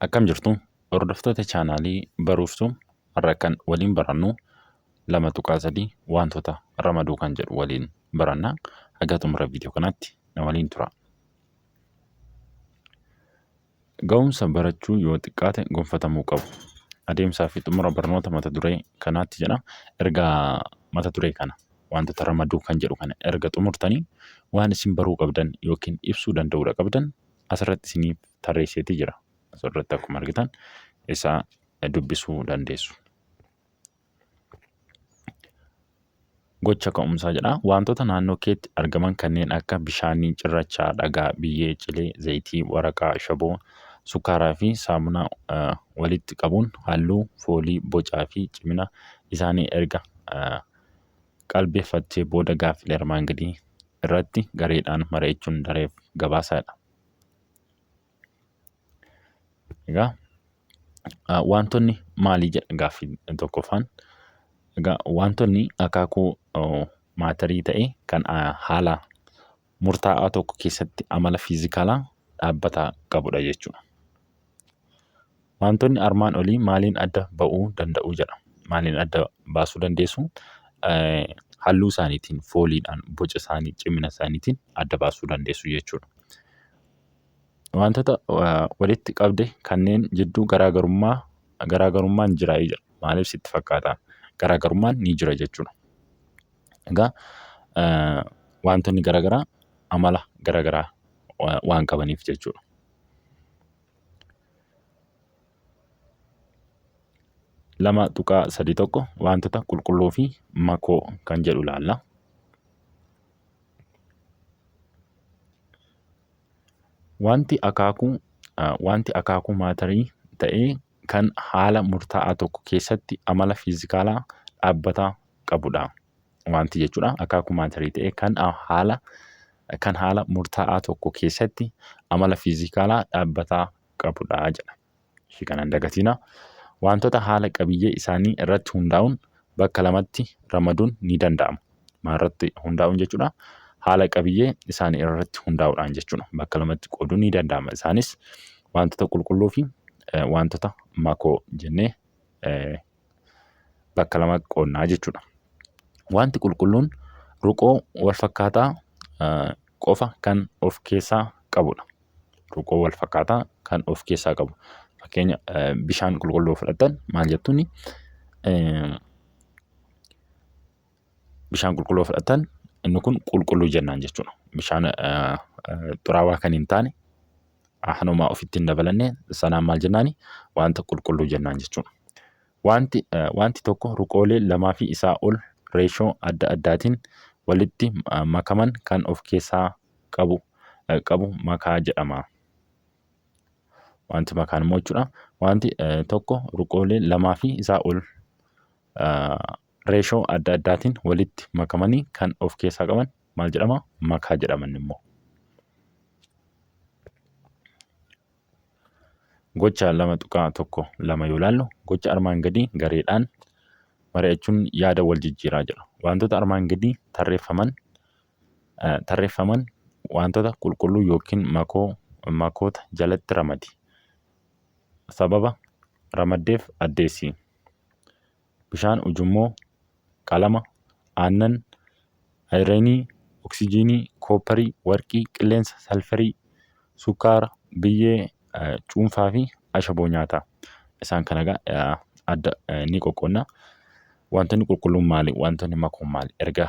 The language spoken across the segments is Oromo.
Akkam jirtu hordoftoota chaanaalii Baruuftuu har'a kan waliin barannu 2.3 wantoota ramaduu kan jedhu waliin baranna. Haga xumura viidiyoo kanaatti na waliin tura. Ga'umsa barachuu yoo xiqqaate gonfatamuu qabu. Adeemsaa fi xumura barnoota mata duree kanaatti jedha. Erga mata duree kana wantoota ramaduu kan jedhu kana erga xumurtanii waan isin baruu qabdan yookiin ibsuu danda'uudha qabdan asirratti isiniif tarreesseeti jira. Asirratti akkuma argitan isa dubbisuu dandeessu. Gocha ka'umsaa jedha. Wantoota naannoo keetti argaman kanneen akka bishaanii, cirrachaa, dhagaa, biyyee, cilee, zayitii, waraqaa, ashaboo, sukkaaraa fi saamunaa walitti qabuun halluu, foolii, bocaa fi cimina isaanii erga qalbeeffattee booda gaaffilee armaan gadii irratti gareedhaan mari'achuun dareef gabaasaadha. Egaa wantoonni maalii jedha gaaffii tokkoffaan. Egaa wantoonni akaakuu maatarii ta'e kan haala murtaa'aa tokko keessatti amala fiizikaalaa dhaabbataa qabudha jechuudha. Wantoonni armaan olii maaliin adda ba'uu danda'u jedha. Maaliin adda baasuu dandeessu? Halluu isaaniitiin, fooliidhaan, boca isaanii, cimina isaaniitiin adda baasuu dandeessu jechuudha. Wantoota walitti qabde kanneen jidduu garaagarummaa garaagarummaan jira jedha. Maaliif sitti fakkaata? Garaagarummaan ni jira jechuudha. Egaa wantoonni garaagaraa amala garaagaraa waan qabaniif jechuudha. 2.31 Wantoota qulqulluu fi makoo kan jedhu ilaalla. Wanti akaakuu wanti akaakuu maatarii ta'ee kan haala murtaa'aa tokko keessatti amala fiizikaalaa dhaabbataa qabudha. Wanti jechuudha akaakuu maatarii ta'ee kan haala kan haala murtaa'aa tokko keessatti amala fiizikaalaa dhaabbataa qabudha jedha. Ishii kana hin dagatinaa. Wantoota haala qabiyyee isaanii irratti hundaa'uun bakka lamatti ramaduun ni danda'ama. Maalirratti hundaa'uun jechuudha? Haala qabiyyee isaanii irratti hundaa'uudhaan jechuudha. Bakka lamatti qooduun ni danda'ama. Isaanis wantoota qulqulluu fi wantoota makoo jennee bakka lamatti qoodnaa jechuudha. Wanti qulqulluun ruqoo wal fakkaataa qofa kan of keessaa qabudha. Ruqoo wal fakkaataa kan of keessaa qabu. Fakkeenya bishaan qulqulluu fudhattan maal jettuuni? Bishaan qulqulluu fudhattan inni kun qulqulluu jennaan jechuudha. Bishaan xuraawaa kan hin taane hanumaa ofitti hin dabalanne sanaan maal jennaani? Wanta qulqulluu jennaan jechuudha. Wanti wanti tokko ruqoolee lamaa fi isaa ol reeshoo adda addaatiin walitti makaman kan of keessaa qabu qabu makaa jedhama. Wanti makaan immoo jechuudha. Wanti tokko ruqoolee lamaa fi isaa ol reeshoo adda addaatiin walitti makamanii kan of keessaa qaban maal jedhama? Makaa jedhaman immoo. Gocha 2.12 yoo ilaallu gocha armaan gadii gareedhaan mari'achuun yaada wal jijjiiraa jedha. Wantoota armaan gadii tarreeffaman tarreeffaman wantoota qulqulluu yookiin makoo makoota jalatti ramadi. Sababa ramaddeef addeessi. Bishaan ujummoo, qalama, aannan, ayireenii, oksijiinii, koopparii, warqii, qilleensa, salfarii, sukkaara, biyyee, cuunfaa fi ashaboo nyaataa. Isaan kana egaa adda ni qoqqoodna. Wantoonni qulqulluun maali? Wantoonni makoon maali? Erga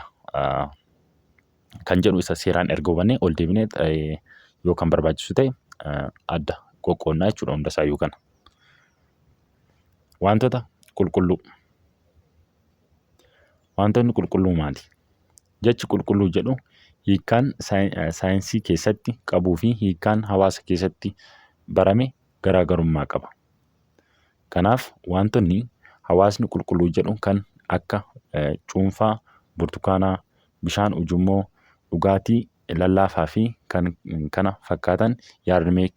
kan jedhu isa seeraan erga hubannee ol deebinee yoo kan barbaachisu ta'e adda qoqqoodna jechuudha hunda isaayyuu kana. Wantoota qulqulluu. Wantoonni qulqulluu maali? Jechi qulqulluu jedhu hiikkaan saayinsii keessatti qabuu fi hiikkaan hawaasa keessatti barame garaagarummaa qaba. Kanaaf wantoonni hawaasni qulqulluu jedhu kan akka cuunfaa burtukaanaa, bishaan ujummoo, dhugaatii lallaafaa fi kan kana fakkaatan yaadrimee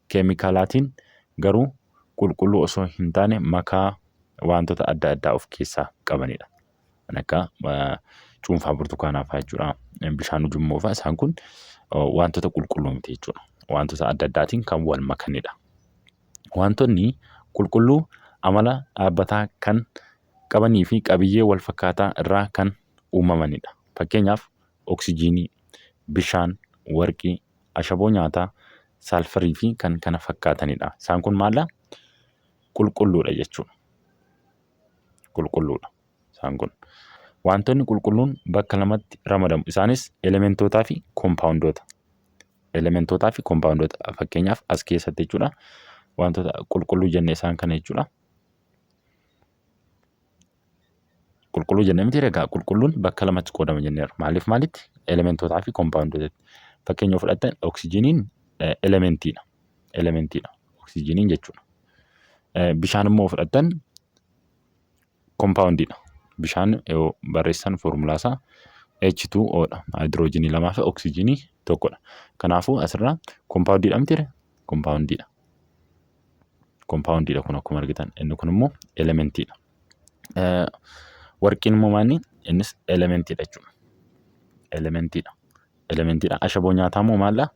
keemikaalaatiin garuu qulqulluu osoo hin taane makaa wantoota adda addaa of keessaa qabanidha. Kan akka cuunfaa burtukaanaa fa'aa jechuudha. Bishaan ujummoo fa'aa isaan kun wantoota qulqulluu miti jechuudha. Wantoota adda addaatiin kan wal makanidha. Wantoonni qulqulluu amala dhaabbataa kan qabanii fi qabiyyee wal fakkaataa irraa kan uumamanidha. Fakkeenyaaf oksijiinii, bishaan, warqii, ashaboo nyaataa, saalfarii fi kan kana fakkaatanidha. Isaan kun maaldha? Qulqulluudha jechuudha. Qulqulluudha isaan kun. Wantoonni qulqulluun bakka lamatti ramadamu. Isaanis elementootaa fi koompaawundoota. Elementootaa fi koompaawundoota fakkeenyaaf as keessatti jechuudha. Wantoota qulqulluu jenne isaan kana jechuudha. Qulqulluu jenne miti egaa qulqulluun bakka lamatti qoodama jenneerra. Maaliif maalitti? Elementootaa fi koompaawundootatti. Fakkeenya yoo fudhattan oksijiiniin elementiidha. Elementiidha. Oksijiiniin jechuudha. Bishaan immoo fudhattan kompaawundiidha. Bishaan yoo barreessan foormulaa isaa H2O dha. Haayidroojinii lamaa fi oksijiinii tokkodha. Kanaafuu asirraa kompaawundiidha mitiire? Kompaawundiidha. Kompaawundiidha kun akkuma argitan. Inni kun immoo elementiidha. Warqiin immoo maali? Innis elementiidha jechuudha. Elementiidha. Elementiidha. Ashaboo nyaataa immoo maaldha?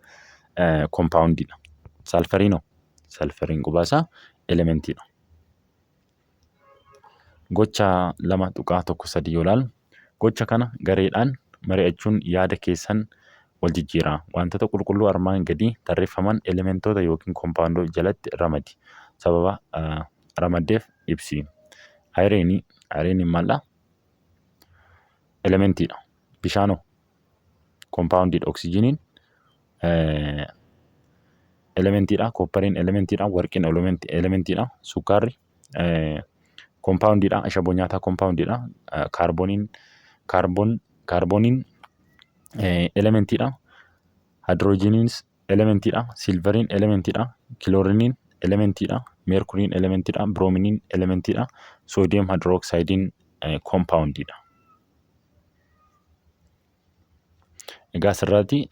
Kompaawundiidha. Saalfariinoo? Saalfariin qubaasaa elementiidha. Gocha 2.13 yoo ilaallu gocha kana gareedhaan mari'achuun yaada keessan wal jijjiiraa. Wantoota qulqulluu armaan gadii tarreeffaman elementoota yookiin kompaawundoota jalatti ramadi. Sababa ramaddeef ibsi. Ayireenii Ayireeniin maaldha? Elementiidha. Bishaanoo? Kompaawundiidha. Oksijiiniin elementiidha. Kooppariin elementiidha. Warqiin elementiidha. Sukkaarri kompaawundiidha. Ashaboo nyaataa kompaawundiidha. Kaarbooniin kaarboon kaarbooniin elementiidha. Haayidroojiniinis elementiidha. Siilvariin elementiidha. Kilooriniin elementiidha. Meerkuriin elementiidha. Biroominiin elementiidha. Soodiyem haayidrooksaayidiin kompaawundiidha. Egaa asirraati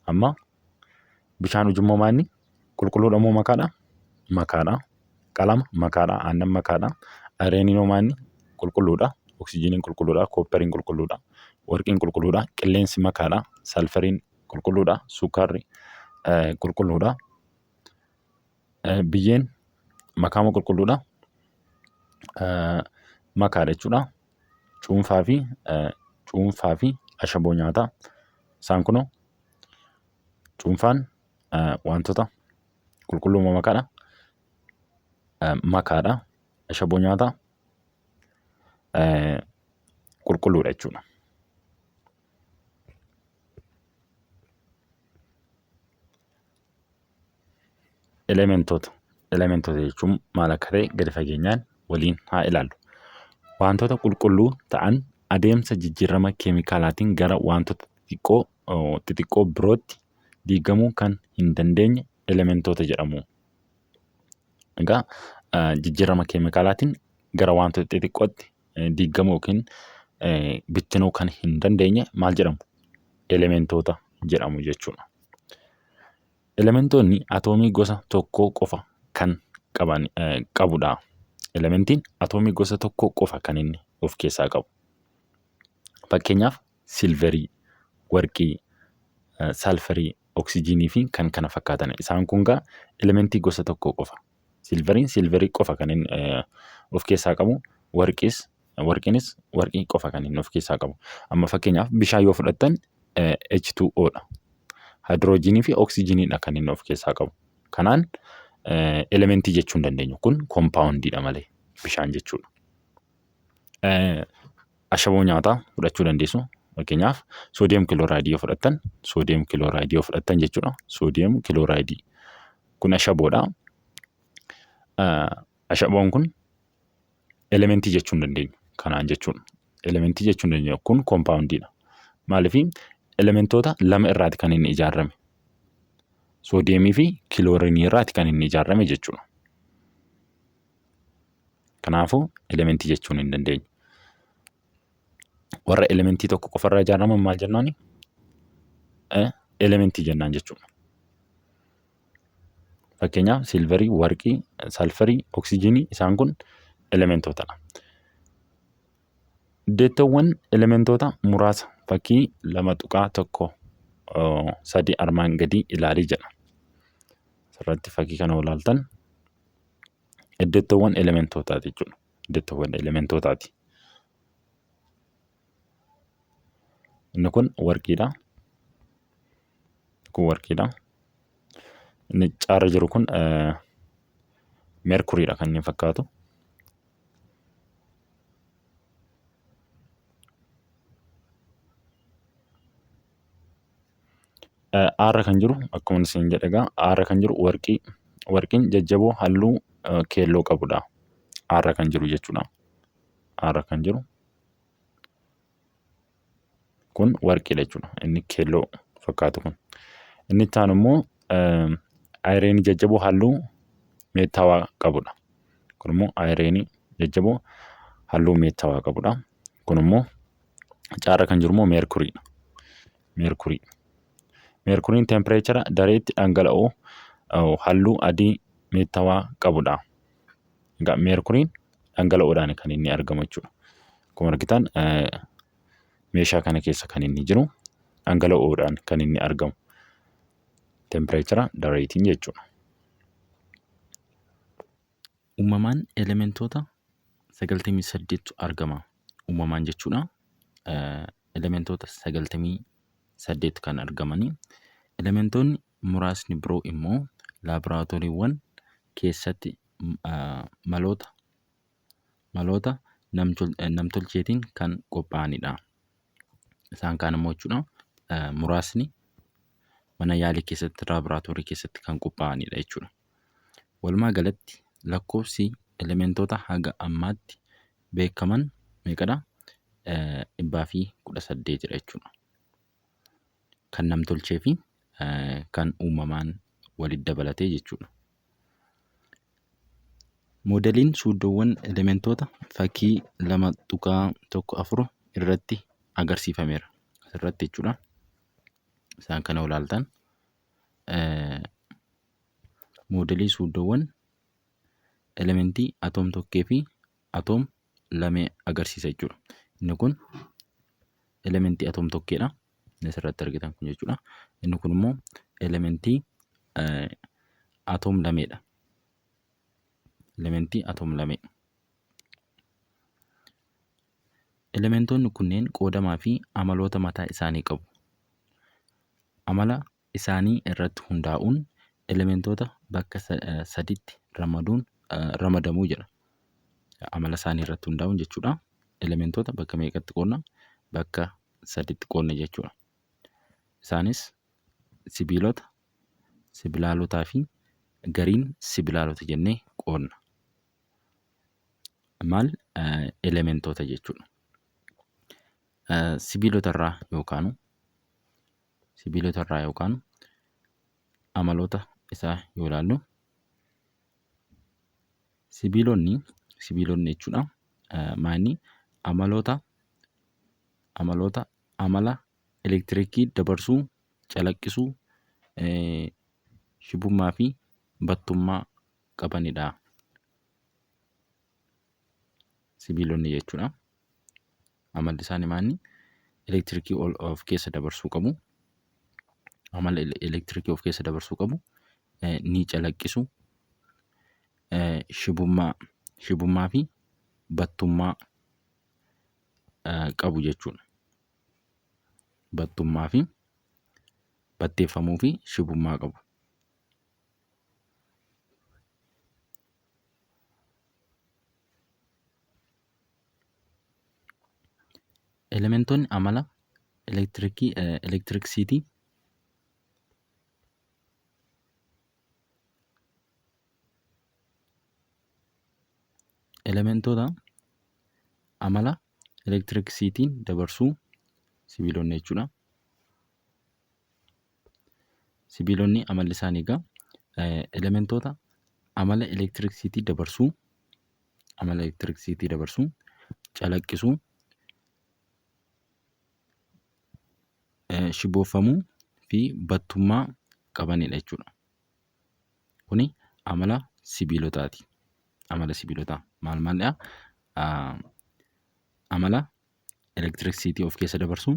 amma bishaan ujummoo maanni qulqulluudha moo makaadha? Makaadha. Qalama makaadha. Aannan makaadha. Ayireeniin hoo maanni qulqulluudha. Oksijiiniin qulqulluudha. Kooppariin qulqulluudha. Warqiin qulqulluudha. Qilleensi makaadha. Salfariin qulqulluudha. Sukkaarri qulqulluudha. Biyyeen makaa moo qulqulluudha? Makaadha jechuudha. Cuunfaa fi cuunfaa fi ashaboo nyaataa. Isaan kunoo cuunfaan wantoota qulqulluu moo makaadha? Makaadha. Ashaboo nyaataa qulqulluudha jechuudha. Elementoota. Elementoota jechuun maal akka ta'e gadi fageenyaan waliin haa ilaallu. Wantoota qulqulluu ta'an adeemsa jijjiirama keemikaalaatiin gara wantoota xixiqqoo xixiqqoo birootti diigamuu kan hin dandeenye elementoota jedhamu. Egaa jijjiirama keemikaalaatiin gara wantoota xixiqqootti diigamuu yookiin bittinuu kan hin dandeenye maal jedhamu? Elementoota jedhamu jechuudha. Elementoonni atoomii gosa tokkoo qofa kan qaban qabudha. Elementiin atoomii gosa tokkoo qofa kan inni of keessaa qabu. Fakkeenyaaf silverii, warqii, saalfarii, oksijiinii fi kan kana fakkaatan. Isaan kun gaa elementii gosa tokkoo qofa. Silveriin silverii qofa kan inni of keessaa qabu. Warqiis warqiinis warqii qofa kan inni of keessaa qabu. Amma fakkeenyaaf bishaan yoo fudhattan H2O dha. Haayidroojinii fi oksijiiniidha kan inni of keessaa qabu. Kanaan elementii jechuu hin dandeenyu. Kun koompaawundiidha malee bishaan jechuudha. Ashaboo nyaataa fudhachuu dandeessu. Fakkeenyaaf soodiyem kilooraayidii yoo fudhattan soodiyem kilooraayidii yoo fudhattan jechuudha. Soodiyem kilooraayidii kun ashaboodha. Ashaboon kun elementii jechuu hin dandeenyu. Kanaan jechuudha. Elementii jechuu hin dandeenyu. Kun koompaawundiidha. Maaliif elementoota lama irraati kan inni ijaarame. Soodiyemii fi kiloorinii irraati kan inni ijaarame jechuudha. Kanaafuu elementii jechuun hin dandeenyu. Warra elementii tokko qofarraa ijaaraman maal jennaani? Elementii jennaan jechuudha. Fakkeenyaaf silvarii, warqii, salfarii, oksijiinii isaan kun elementootadha. Iddeettoowwan elementoota muraasa fakkii 2.13 armaan gadii ilaalii jedha. Asirratti fakkii kana yoo ilaaltan iddattoowwan elementootaati jechuudha. Iddattoowwan elementootaati. Inni kun warqiidha. Kun warqiidha. Inni caarra jiru kun meerkuriidha kan inni fakkaatu. Aarra kan jiru akkuma isin jedhe egaa aarra kan jiru warqii warqiin jajjaboo halluu keelloo qabudha. Aarra kan jiru jechuudha. Aarra kan jiru kun warqiidha jechuudha. Inni keelloo fakkaatu kun. Inni itti aanu immoo ayireenii jajjaboo halluu meettaawaa qabudha. Kun immoo ayireenii jajjaboo halluu meettaawaa qabudha. Kun immoo caarra kan jiru immoo meerkuriidha. Meerkurii. Meerkuriin teempireechara dareetti dhangala'oo halluu adii meettawaa qabudha. Egaa meerkuriin dhangala'oodhaan kan inni argamu jechuudha. Akkuma argitan meeshaa kana keessa kan inni jiru dhangala'oodhaan kan inni argamu. Teempireechara dareetiin jechuudha. Uumamaan elementoota 98tu argama. Uumamaan jechuudha. Elementoota 98 kan argamanii. Elementoonni muraasni biroo immoo laaboraatooriiwwan keessatti maloota maloota namtolcheetiin kan qophaa'anidha. Isaan kaan immoo jechuudha muraasni mana yaalii keessatti laaboraatoorii keessatti kan qophaa'anidha jechuudha. Walumaa galatti lakkoofsi elementoota haga ammaatti beekaman meeqadha? 118dha jechuudha. Kan namtolchee fi kan uumamaan walitti dabalatee jechuudha. Moodeliin suuddoowwan elementoota fakkii 2.14 irratti agarsiifameera. Asirratti jechuudha. Isaan kana ilaaltan moodelii suuddoowwan elementii atoom tokkee fi atoom lamee agarsiisa jechuudha. Inni kun elementii atoom tokkeedha. Inni asirratti argitan kun jechuudha. Inni kun immoo elementii atoom lameedha. Elementii atoom lamee. Elementoonni kunneen qoodamaa fi amaloota mataa isaanii qabu. Amala isaanii irratti hundaa'uun elementoota bakka saditti ramaduun ramadamuu jedha. Amala isaanii irratti hundaa'uun jechuudha. Elementoota bakka meeqatti qoodna? Bakka saditti qoodna jechuudha. Isaanis sibiilota, sibilaalotaa fi gariin sibilaalota jennee qoodna. Maal elementoota jechuudha. Sibiilota irraa yookaan sibiilota irraa yookaan amaloota isaa yoo ilaallu sibiilonni sibiilonni jechuudha maanni amaloota amaloota amala elektirikii dabarsuu, calaqqisuu, shibummaa fi battummaa qabanidha. Sibiilonni jechuudha. Amalli isaanii maanni elektirikii of keessa dabarsuu qabu. Amala elektirikii of keessa dabarsuu qabu. Ni calaqqisu. Shibummaa shibummaa fi battummaa qabu jechuudha. Battummaa fi batteeffamuu fi shibummaa qabu. Elementoonni amala elektirikii elektiriksiitii elementoota amala elektiriksiitiin dabarsuu sibiilonni jechuudha. Sibiilonni amalli isaanii egaa elementoota amala elektiriksiitii dabarsuu amala elektiriksiitii dabarsuu calaqqisuu shiboofamuu fi battummaa qabanidha jechuudha. Kuni amala sibiilotaati. Amala sibiilotaa maal maalidha? Amala elektiriksiitii of keessa dabarsuu,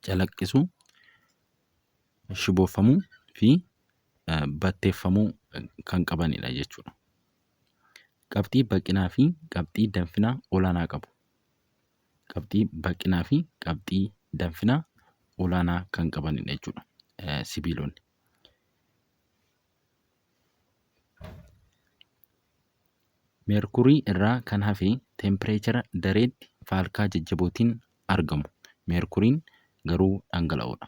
calaqqisuu, shiboofamuu fi Batteeffamuu kan qabanidha jechuudha. Qabxii baqinaa fi qabxii danfinaa olaanaa qabu. Qabxii baqinaa fi qabxii danfinaa olaanaa kan qabanidha jechuudha sibiilonni. Meerkurii irraa kan hafe teempireechara dareetti faalkaa jajjabootiin argamu. Meerkuriin garuu dhangala'oodha.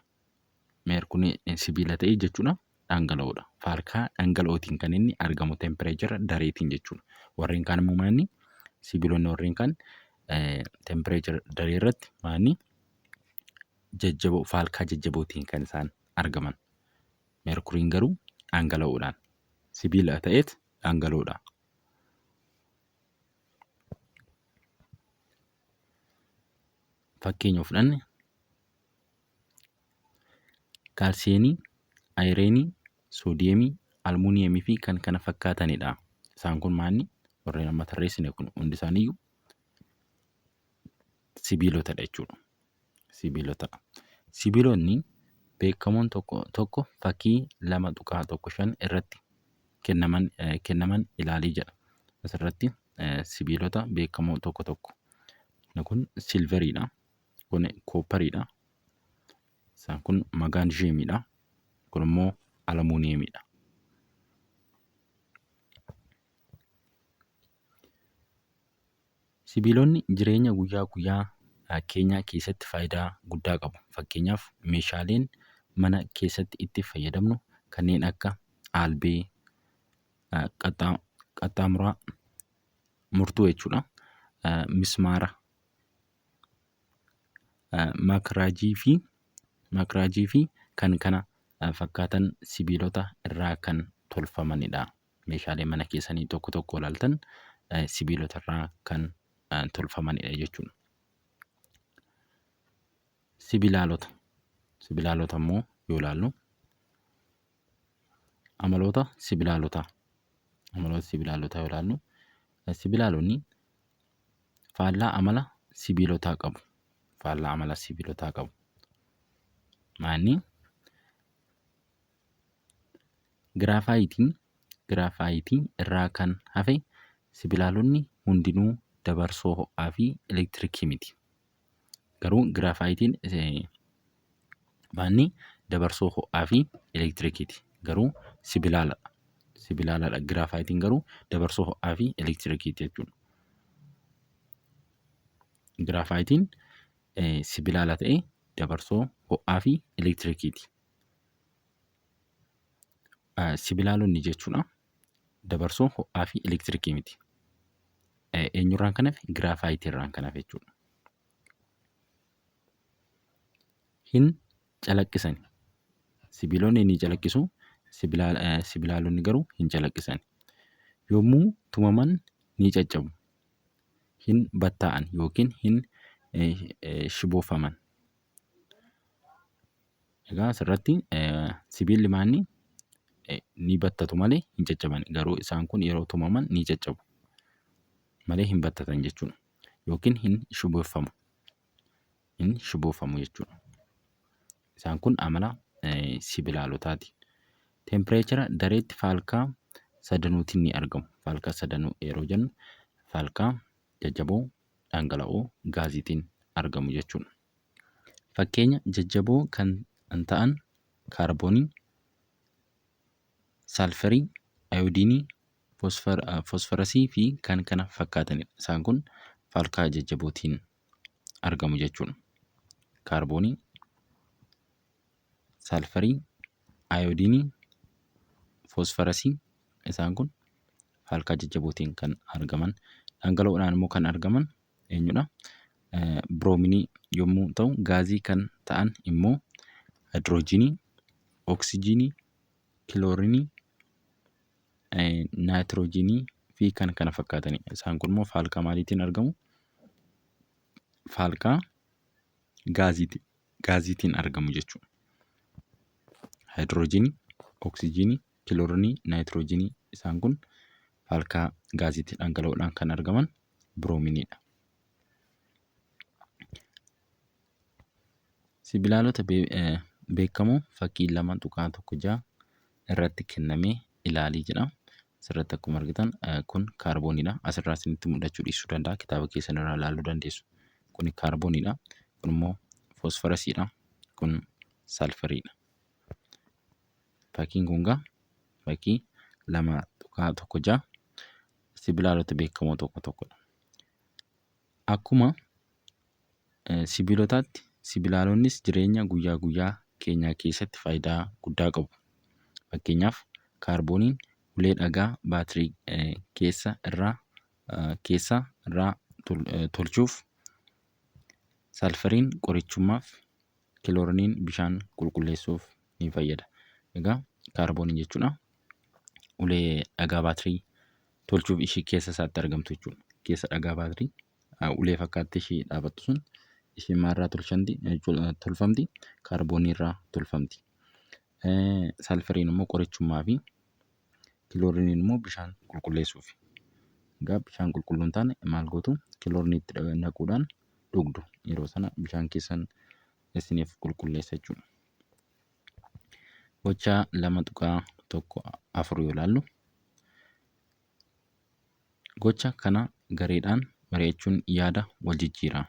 Meerkuriin sibiila ta'ee jechuudha dhangala'oodha. Faalkaa dhangala'ootiin kan inni argamu teempireechara dareetiin jechuudha. Warreen kaan immoo maanni sibiilonni warreen kaan teempireechara daree irratti maanni jajjaboo faalkaa jajjabootiin kan isaan argaman. Meerkuriin garuu dhangala'oodhaan sibiila ta'eet dhangala'oodha. Fakkeenya fudhanne kaalsiyeemii, ayireenii, soodiyeemii, almuuniyeemii fi kan kana fakkaatanidha. Isaan kun maanni warreen amma tarreessine kun hundi isaaniiyyuu sibiilotadha jechuudha. Sibiilotadha. Sibiilonni beekamoon tokko tokko fakkii 2.15 irratti kennaman ilaalii jedha. Asirratti sibiilota beekamoo tokko tokko. Kun silveriidha. Kun kooppariidha. Isaan kun magaanizheemiidha. Kun immoo alamuuniyeemiidha. Sibiilonni jireenya guyyaa guyyaa keenyaa keessatti faayidaa guddaa qabu. Fakkeenyaaf meeshaaleen mana keessatti itti fayyadamnu kanneen akka aalbee, qaxxaamuraa, murtuu jechuudha, mismaara, makraajii fi kan kana fakkaatan sibiilota irraa kan tolfamanidha. Meeshaalee mana keessanii tokko tokko ilaaltan sibiilota irraa kan tolfamanidha jechuudha. Sibilaalota. Sibilaalota immoo yoo ilaallu amaloota sibilaalotaa. Amaloota sibilaalotaa yoo ilaallu sibilaalonni faallaa amala sibiilotaa qabu. Faallaa amala sibiilotaa qabu. Maanni Giraafayitii irraa kan hafe sibilaalonni hundinuu dabarsoo ho'aa fi elektirikii miti. Garuu giraafayitiin maanni dabarsoo ho'aa fi elektirikiiti. Garuu sibilaaladha. Sibilaaladha. Giraafayitiin garuu dabarsoo ho'aa fi elektirikiiti jechuudha. Giraafayitiin sibilaala ta'ee dabarsoo ho'aa fi elektirikiiti. Sibilaalonni jechuudha dabarsoo ho'aa fi elektirikii miti. Eenyurraan kan hafe giraafaayitiirraan kan hafe jechuudha. Hin calaqqisani. Sibiilonni ni calaqqisu, sibilaalonni garuu hin calaqqisani. Yommuu tumaman ni caccabu. Hin battaa'an yookiin hin shiboofaman. Egaa asirratti sibiilli maanni ni battatu malee hin caccaban. Garuu isaan kun yeroo tumaman ni caccabu malee hin battatan jechuudha. Yookiin hin shibooffamu. Hin shiboofamu jechuudha. Isaan kun amala sibilaalotaati. Teempireechara dareetti faalkaa sadanuutiin ni argamu. Faalkaa sadanuu yeroo jennu faalkaa jajjaboo, dhangala'oo, gaaziitiin argamu jechuudha. Fakkeenya jajjaboo kan ta'an kaarboonii, saalfarii, ayoodiinii, foosfarasii fi kan kana fakkaatanidha. Isaan kun faalkaa jajjabootiin argamu jechuudha. Kaarboonii, saalfarii, ayoodiinii, foosfarasii isaan kun faalkaa jajjabootiin kan argaman. Dhangala'oodhaan immoo kan argaman eenyudha? Biroominii yommuu ta'u gaazii kan ta'an immoo haayidroojinii, oksijiinii, kiloorinii, naayitiroojiinii fi kan kana fakkaatanidha. Isaan kun immoo faalkaa maaliitiin argamu? Faalkaa gaaziitiin argamu jechuudha. Haayidroojinii, oksijiinii, kiloorinii, naayitiroojiinii isaan kun faalkaa gaaziitiin dhangala'oodhaan kan argaman biroominiidha. Sibilaalota beekamoo fakkii 2.16 irratti kenname ilaalii jedha. Asirratti akkuma argitan kun kaarbooniidha. Asirraa isinitti mul'achuu dhiisuu danda'a. Kitaaba keessan irraa ilaaluu dandeessu. Kun kaarbooniidha. Kun immoo foosfarasiidha. Kun salfariidha. Fakkiin kun gaa fakkii 2.16 sibiilota beekamoo tokko tokkodha. Akkuma sibiilotaatti sibiilaalonnis jireenya guyyaa guyyaa keenyaa keessatti faayidaa guddaa qabu. Fakkeenyaaf kaarbooniin ulee dhagaa baatirii keessa irraa tolchuuf, salfariin qorichummaaf, kilooriniin bishaan qulqulleessuuf ni fayyada. Egaa kaarbooniin jechuudha ulee dhagaa baatirii tolchuuf ishii keessa isaatti argamtu jechuudha. Keessa dhagaa baatirii ulee fakkaattee ishii dhaabattu sun isheen maalirraa tolfamti? Kaarboonii irraa tolfamti. Salfariin immoo qorichummaa fi kilooriniin immoo bishaan qulqulleessuufi. Egaa bishaan qulqulluu hin taane maal gootu? Kiloorinii itti naquudhaan dhugdu. Yeroo sana bishaan keessan isiniif qulqulleessa jechuudha. Gocha 2.14 yoo ilaallu gocha kana gareedhaan mari'achuun yaada wal jijjiiraa.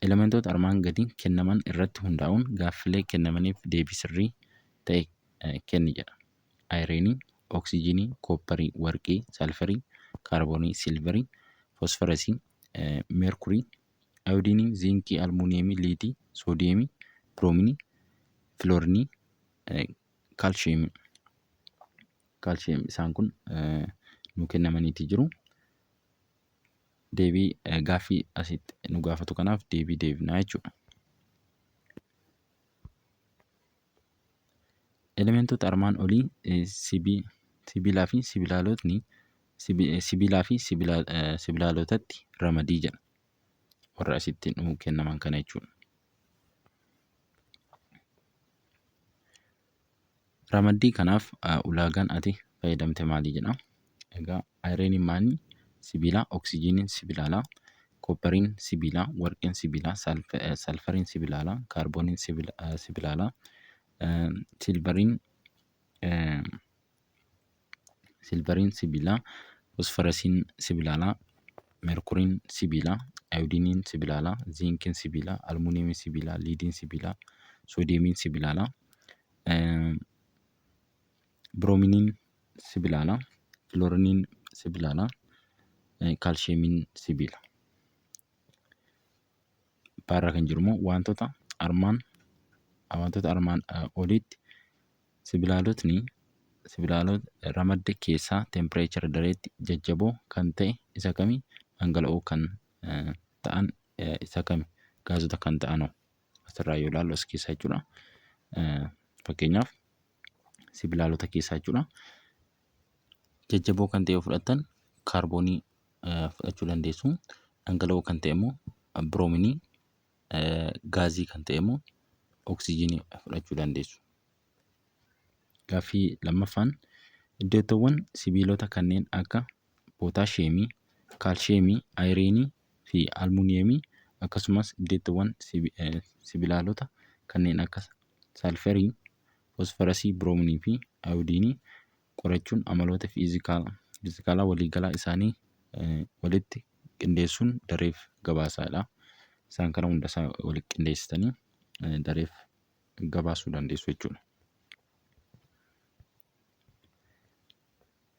Elementoota armaan gadii kennaman irratti hundaa'uun gaaffilee kennamaniif deebii sirrii ta'e kenni jedha. Ayireenii, oksijiinii, koopparii, warqii, salfarii, kaarboonii, silvarii, fosfarasii, meerkurii, ayoodiinii, ziinkii, almuuniyeemii, liitii, soodiyeemii, biroominii, filoorinii, kaalshiyeemii. Kaalshiyeem isaan kun nu kennamaniiti jiru. Deebii gaaffii asitti nu gaafatu kanaaf deebii deebinaa jechuudha. Elementoota armaan olii sibiilaa fi sibilaalotni sibiilaa fi sibilaalotatti ramadii jedha. Warra asitti nu kennaman kana jechuudha. Ramaddii kanaaf ulaagaan ati fayyadamte maali jedha. Egaa ayireeniin maali? Sibiila, oksijiiniin sibilaala, kooppariin sibiila, warqeen sibiila, salfariin sibilaala, kaarbooniin sibilaala, silvariin silvariin sibiila, fosfarasiin sibilaala, meerkuriin sibiila, ayoodiiniin sibilaala, ziinkiin sibiila, almuuniyeemiin sibiila, liidiin sibiila, soodiyeemiin sibilaala, biroominiin sibilaala, filooriniin sibilaala, kaalshiyeemiin sibiila. Baarra kan jiru immoo wantoota armaan oliitti sibilaalotni sibilaalota ramadde keessaa teempireechara dareetti jajjaboo kan ta'e isa kami? Dhangala'oo kan ta'an isa kami? Gaazota kan ta'anoo? Asirraa yoo ilaallu as keessaa jechuudha. Fakkeenyaaf sibilaalota keessaa jechuudha. Jajjaboo kan ta'e yoo fudhattan kaarboonii fudhachuu dandeessu. Dhangala'oo kan ta'e immoo biroominii, gaazii kan ta'e immoo oksijiinii fudhachuu dandeessu. Gaaffii lammaffaan iddattoowwan sibiilota kanneen akka pootaashiyeemii, kaalshiyeemii, ayireenii fi almuuniyeemii akkasumas iddattoowwan sibilaalota kanneen akka salfarii, fosfarasii, biroominii fi ayoodiinii qorachuun amaloota fiizikaalaa waliigalaa isaanii walitti qindeessuun dareef gabaasaadha. Isaan kana hunda isaa walitti qindeessitanii dareef gabaasuu dandeessu jechuudha.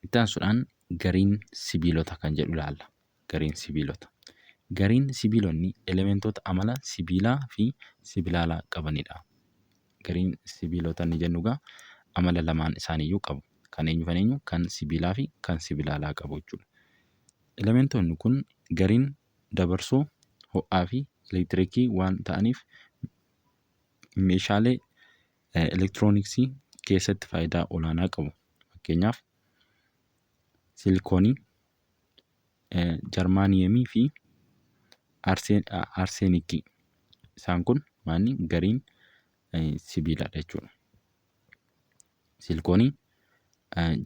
Itti aansuudhaan gariin sibiilota kan jedhu ilaalla. Gariin sibiilota. Gariin sibiilonni elementoota amala sibiilaa fi sibilaalaa qabanidha. Gariin sibiilota inni jennu egaa amala lamaan isaaniiyyuu qabu. Kan eenyu kan eenyu? Kan sibiilaa fi kan sibilaalaa qabu jechuudha. Elementoonni kun gariin dabarsoo ho'aa fi elektiriikii waan ta'aniif meeshaalee elektirooniksii keessatti faayidaa olaanaa qabu. Fakkeenyaaf silikoonii, jarmaaniyeemii fi arseenikii. Isaan kun maali? Gariin sibiilaadha jechuudha. Silikoonii,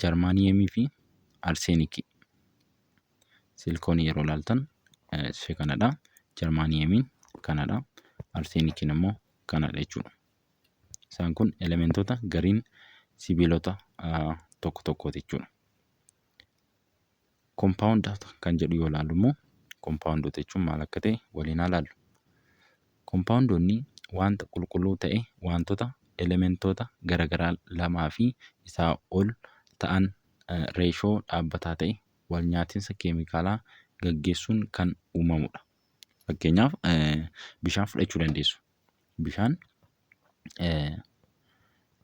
jarmaaniyeemii fi arseenikii. Silikoonii yeroo ilaaltan ishee kanadha. Jarmaaniyeemiin kanadha. Arseenikiin immoo kanadha jechuudha. Isaan kun elementoota gariin sibiilota tokko tokkooti jechuudha. Kompaawundoota kan jedhu yoo ilaallu immoo kompaawundoota jechuun maal akka ta'e waliin haa ilaallu. Kompaawundoonni wanta qulqulluu ta'e wantoota elementoota garaagaraa lamaa fi isaa ol ta'an reeshoo dhaabbataa ta'e wal nyaatinsa keemikaalaa gaggeessuun kan uumamudha. Fakkeenyaaf bishaan fudhachuu dandeessu. Bishaan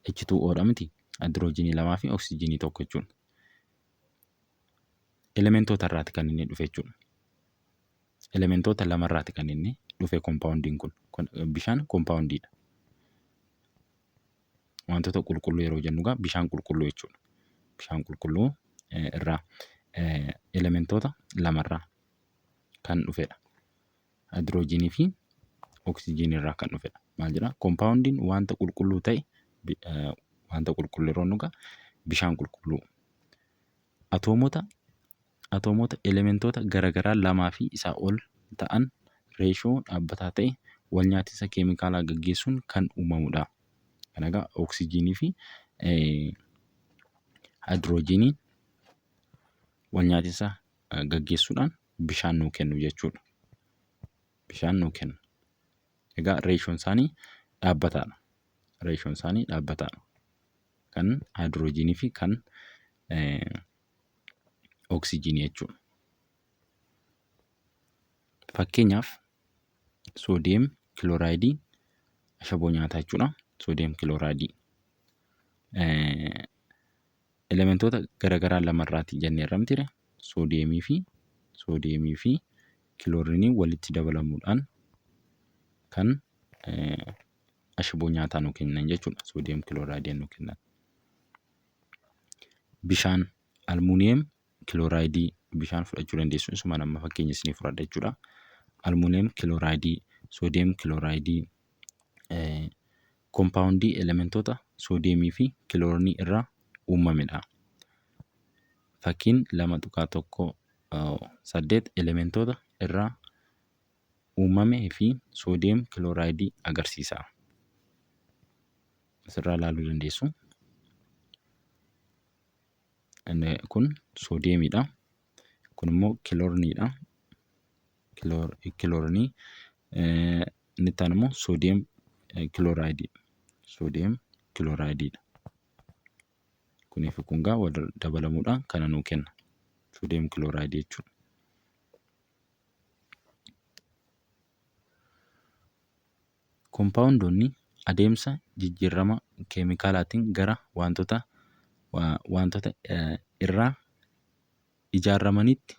H2O dha miti? Haayidroojinii lamaa fi oksijiinii tokko jechuudha. Elementoota irraati kan inni dhufe jechuudha. Elementoota lamarraati kan inni dhufe kompaawundiin kun. Bishaan kompaawundiidha. Wantoota qulqulluu yeroo jennu egaa bishaan qulqulluu jechuudha. Bishaan qulqulluu irraa elementoota lamarraa kan dhufedha. Haayidroojinii fi oksijiinii irraa kan dhufedha. Maal jedhaa? Kompaawundiin wanta qulqulluu ta'e wanta qulqulluu yeroo jennu egaa bishaan qulqulluu. Atoomota elementoota garaagaraa lamaa fi isaa ol ta'an reeshoo dhaabbataa ta'e wal nyaatinsa keemikaalaa gaggeessuun kan uumamudha. Kana egaa oksijiinii fi haayidroojiniin wal nyaatinsa gaggeessuudhaan bishaan nuu kennu jechuudha. Bishaan nuu kennu. Egaa reeshoon isaanii dhaabbataadha. Reeshoon isaanii dhaabbataadha. Kan haayidroojinii fi kan oksijiinii jechuudha. Fakkeenyaaf soodiyeem kilooraayidii ashaboo nyaataa jechuudha. Soodiyeem kilooraayidii. Elementoota garaagaraa lamarraati jenneerra mitiiree? Soodiyeemii fi kilooriinii walitti dabalamuudhaan kan ashaboo nyaataa nuu kennan jechuudha. Soodiyeem kilooraayidii nuu kennan. Bishaan almuuniyeem kilooraayidii bishaan fudhachuu dandeessu. Isuma amma fakkeenya isinii fudhadha jechuudha. Almuuniyeem kilooraayidii, soodiyeem kilooraayidii kompaawundii elementoota soodiyeemii fi kiloorinii irraa uumamedha. Fakkiin 2.18 elementoota irraa uumamee fi soodiyeem kilooraayidii agarsiisa. Asirraa ilaaluu dandeessu. Inni kun soodiyeemiidha. Kun immoo kilooriniidha. Kiloorinii inni itti aanu immoo soodiyeem kilooraayidii. Soodiyeem kilooraayidii. Kunii fi kun egaa wal dabalamuudhaan kana nuu kenna. Soodiyeem kilooraayidii jechuudha. Kompaawundoonni adeemsa jijjiirama keemikaalaatiin gara wantoota irraa ijaaramanitti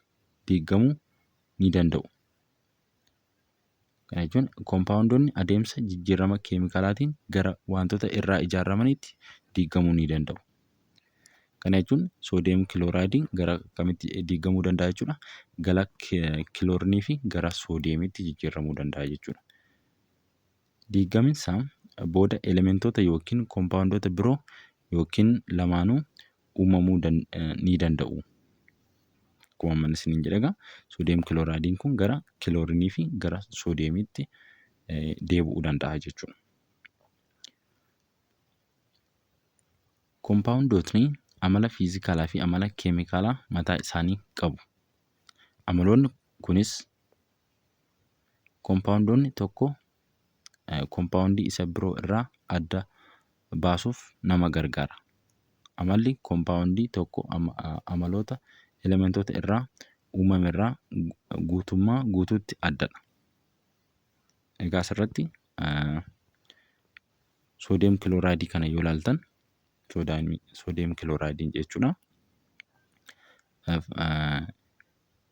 diigamuu ni danda'u. Kana jechuun kompaawundoonni adeemsa jijjiirama keemikaalaatiin gara wantoota irraa ijaaramanitti diigamuu ni danda'u. Kana jechuun soodiyeem kilooraayidiin gara kamitti diigamuu danda'a jechuudha? Gara kiloorinii fi gara soodiyeemiitti jijjiiramuu danda'a jechuudha. Diigaminsa booda elementoota yookiin kompaawundoota biroo yookiin lamaanuu uumamuu ni danda'u. Akkuma amma isiniin jedhe egaa soodiyeem kilooraayidiin kun gara kiloorinii fi gara soodiyeemiitti deebi'uu danda'a jechuudha. Kompaawundootni amala fiizikaalaa fi amala keemikaalaa mataa isaanii qabu. Amaloonni kunis kompaawundoonni tokko kompaawundii isa biroo irraa adda baasuuf nama gargaara. Amalli kompaawundii tokko amaloota elementoota irraa uumame irraa guutummaa guutuutti addadha. Egaa asirratti soodiyeem kilooraayidii kana yoo ilaaltan soodiyeem kilooraayidii jechuudha.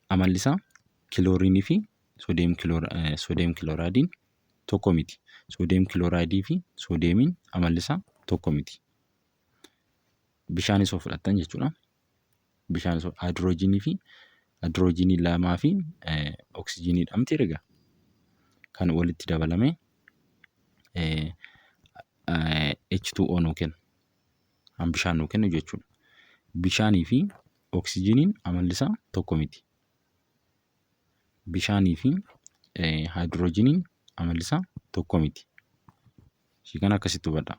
Amalli isaa kiloorinii fi soodiyeem kilooraaydiin tokko miti. Soodiyeem kilooraayidii fi soodiyeemiin amalli isaa tokko miti. Bishaanis yoo fudhattan jechuudha. Bishaanis haayidroojinii fi haayidroojinii lamaa fi oksijiiniidha miti egaa kan walitti dabalamee H2O nuu kenna. Kan bishaan nuu kennu jechuudha. Bishaanii fi oksijiiniin amalli isaa tokko miti. Bishaanii fi haayidroojiniin amalli isaa tokko miti. Ishii kana akkasitti hubadhaa.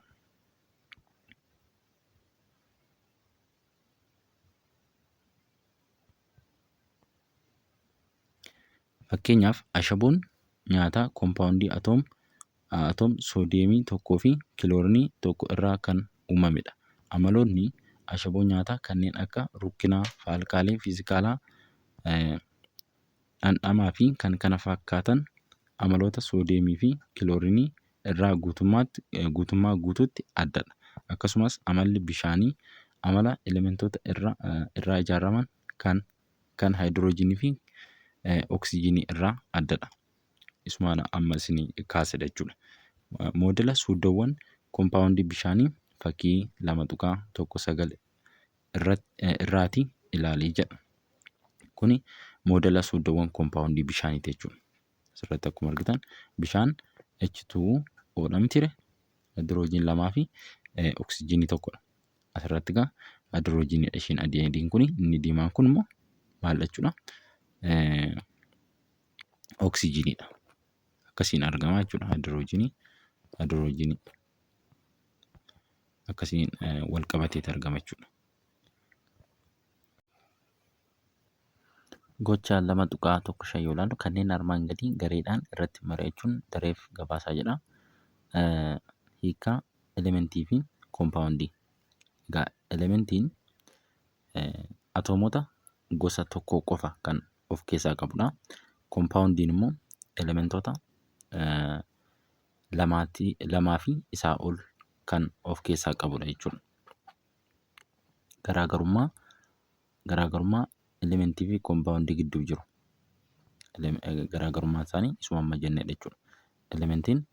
Fakkeenyaaf, ashaboon nyaataa koompaawundii atoom soodiyeemii tokkoo fi kiloorinii tokko irraa kan uumamedha. Amaloonni ashaboo nyaataa kanneen akka rukkinaa, faalkaalee fiizikaalaa, dhandhamaa fi kan kana fakkaatan amaloota soodiyeemii fi kiloorinii irraa guutummaa guutuutti addadha. Akkasumas, amalli bishaanii amala elementoota irraa ijaaraman kan haayidiroojiinii fi oksijiinii irraa addadha. Isumaan amma isinii kaasedha jechuudha. Moodela suuddoowwan koompaawundii bishaanii fakkii 2.19 irraatii ilaalii jedha. Kuni moodela suuddoowwan koompaawundii bishaaniiti jechuudha. Asirratti akkuma argitan bishaan H2O dha mitiire, haayidiroojiin lamaa fi oksijiinii tokkodha. Asirratti egaa haayidiroojiiniidha isheen adii adiin kuni, inni diimaan kun immoo maal jechuudha? Oksijiiniidha. Akkasiin argama jechuudha, haayidiroojiinii akkasiin wal qabateeti argama jechuudha. Gocha 2.15 yoo ilaallu, kanneen armaan gadii gareedhaan irratti mari'achuun dareef gabaasaa jedha. Hiikkaa elementii fi koompaawundii. Egaa elementiin atoomota gosa tokko qofa kan of keessaa qabudha. Koompaawundiin immoo elementoota lamaa fi isaa ol kan of keessaa qabudha jechuudha. Garaagarummaa elementii fi koompaawundii gidduu jiru. Garaagarummaan isaanii isuma amma jennedha jechuudha. Elementiin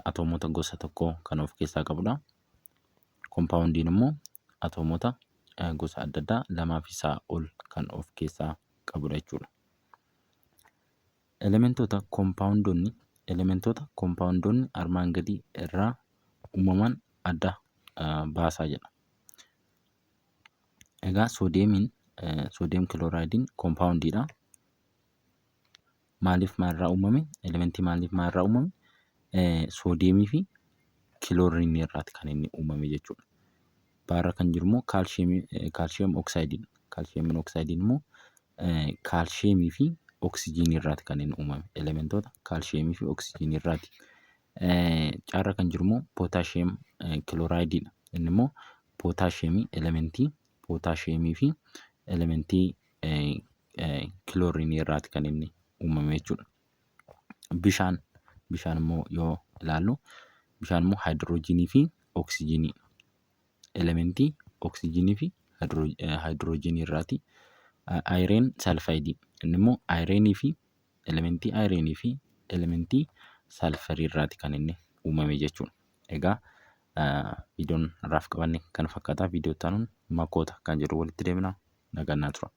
atoomota gosa tokkoo kan of keessaa qabudha. Koompaawundiin immoo atoomota gosa adda addaa lamaa fi isaa ol kan of keessaa qabudha jechuudha. Elementoota koompaawundoonni armaan gadii irraa uumaman adda baasaa jedha. Egaa soodiyeemiin, soodiyem kilooraaydiin koompaawundiidha. Maaliif maalirraa uumame? Elementii maaliif maalirraa uumame? Soodiyeemii fi kilooriinii irraati kan inni uumame jechuudha. Baarra kan jiru immoo kaalshiyeem oksaayidiidha. Kaalshiyeem oksaayidiin immoo kaalshiyeemii fi oksijiinii irraati kan inni uumame. Elementoota kaalshiyeemii fi oksijiinii irraati. Caarra kan jiru immoo pootaashiyeem kilooraaydiidha. Inni immoo pootaashiyeemii, elementii pootaashiyeemii fi elementii kilooriinii irraati kan inni uumame jechuudha. Bishaan immoo yoo ilaallu, bishaan immoo haayidiroojiinii fi oksijiinii, elementii oksijiinii fi haayidiroojiinii irraati. Iron salfaayidii inni immoo ayireenii fi elementii ayireenii fi elementii salfarii irraati kan inni uumame jechuudha. Egaa viidiyoon har'aaf qabanne kana fakkaata. Viidiyoo itti aanuun makoota kan jedhu walitti deemina. Nagaan naa tura.